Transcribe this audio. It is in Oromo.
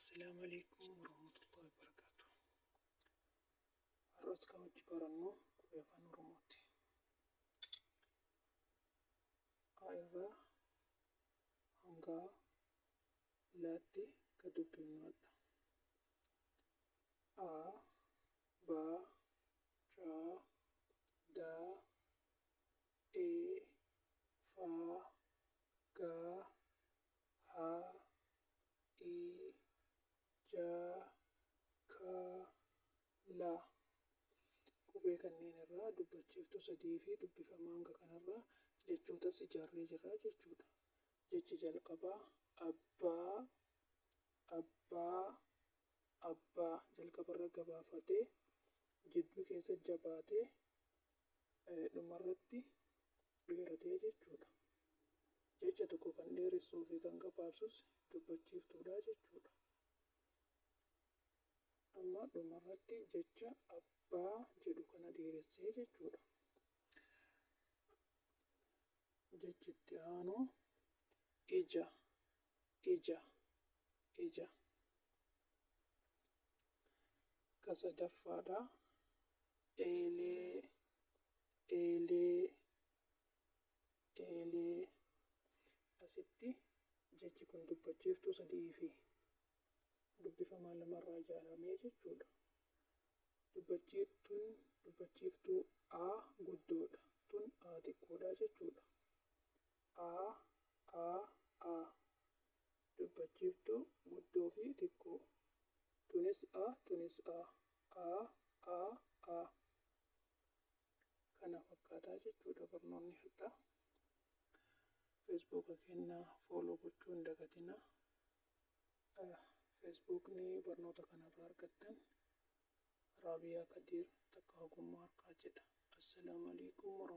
Assalaamu Aleykum Warahmatullahi Wabarakaatuh. Har'as kan wajji barannu qubee afaan Oromooti. A irraa hanga Laatti ka dubbifnu hadha. A B C D E F G H I J K L Qubee kanneen irraa dubbachiiftuu sadiifi dubbifamaa hanga kanarraa jechootas ijaarree jirra jechuudha. Jechi jalqabaa abbaa, abbaa, abbaa jalqabarra gabaafatee, jidduu keessa jabaatee, dhumarratti dheeratee jechuudha. Jecha tokko kan dheeressuu fi kan gabaabsus dubbachiiftuudha jechuudha. Amma dhumarratti jecha abbaa jedhu kana dheeressee jechuudha. Jechi itti aanu ija, ija, ija. Ka sadaffaadha eelee, eelee, eelee. Asitti jechi kun dubbachiiftuu sadiifi dubbifamaa lamarraa ijaaramee jechuudha. Dubbachiiftuun dubbachiiftuu A guddoodha. Tun A xiqqoodha jechuudha. A A A Dubbachiiftuu guddoo fi xiqqoo. Tunis A tunis A. A A A Kana fakkaataa jechuudha barnoonni har'aa. Feesbuuka keenya follow gochuu hin dagatinaa. Feesbuukni barnoota kanarraa argattan Raabiyaa Kadiir takka ogummaa harkaa jedha. Assalaamu alaikum.